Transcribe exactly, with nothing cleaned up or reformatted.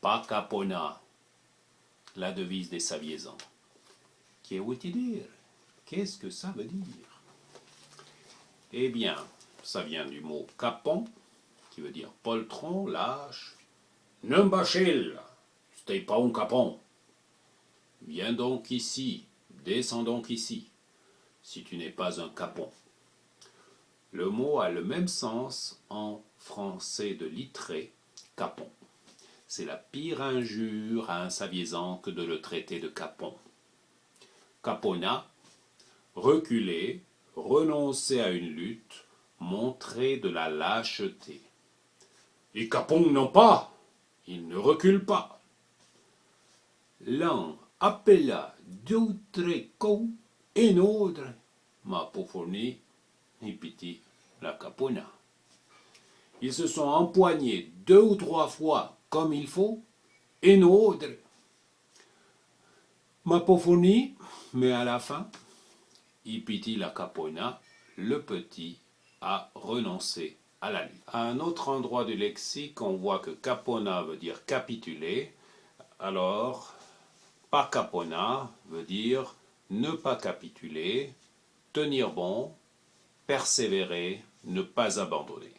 Pa capona, la devise des Saviésans. Que veut-il dire ? Qu'est-ce que ça veut dire ? Eh bien, ça vient du mot capon, qui veut dire poltron, lâche. N'en bachel, stei pa un capon. Viens donc ici, descends donc ici, si tu n'es pas un capon. Le mot a le même sens en français de Littré, capon. C'est la pire injure à un Saviésan que de le traiter de capon. Capona, reculer, renoncer à une lutte, montrer de la lâcheté. I capon non pa, il ne recule pas. L'an apela dou tré cou, en odre, ma po forni, i piti la capona. Ils se sont empoignés deux ou trois fois comme il faut, en odre. Ma po forni, mais à la fin, i piti la capona, le petit a renoncé à la lutte. À un autre endroit du lexique, on voit que capona veut dire capituler. Alors, pa capona veut dire ne pas capituler, tenir bon, persévérer, ne pas abandonner.